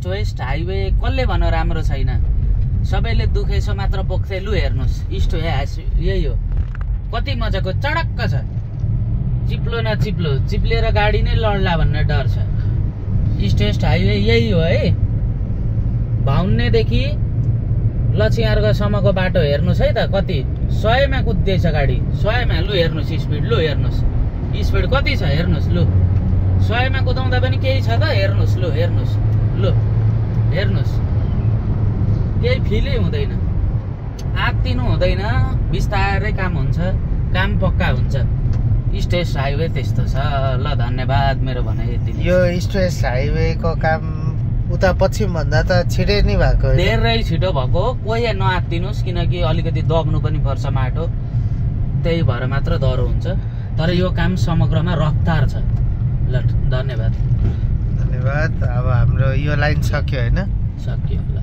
East west highway कसले भन राम्रो छैन, सबैले दुखेसो मात्र पोख्थे। लु हेर्नुहोस् इस्ट वेस्ट यही हो, कति मजाको चडक्क छ, चिप्लो न चिप्लो, चिप्लेर गाडी नै लड्ला भन्ने डर छ। इस्ट वेस्ट हाइवे यही हो है। भाउन्नेदेखि लछियार्गसम्मको बाटो हेर्नुहोस् है त, कति 100 मा कुद्दैछ गाडी, 100 मा। लु हेर्नुहोस् स्पिड, लु हेर्नुहोस् स्पिड कति छ हेर्नुहोस्। लु 100 मा कुदाउँदा पनि केही छ त, हेर्नुहोस्। लु हेर्नुहोस्, लु हेर्नुहोस्, केही फिलै हुँदैन, आत्तिनु हुँदैन, बिस्तारै काम हुन्छ, काम पक्का हुन्छ। इस्ट वेस्ट हाइवे त्यस्तो छ। ल धन्यवाद, मेरो भनाइ यति नै। यो इस्ट वेस्ट हाइवेको काम उता पश्चिम भन्दा त छिटै नै भएको, धेरै छिटो भएको। कोही नआत्तिनुहोस्, किनकि अलिकति दब्नु पनि पर्छ माटो, त्यही भएर मात्र डह्रो हुन्छ। तर यो काम समग्रमा रफ्तार छ। ल धन्यवाद। धन्यवाद। अब हाम्रो यो लाइन सक्यो होइन? सक्यो। ल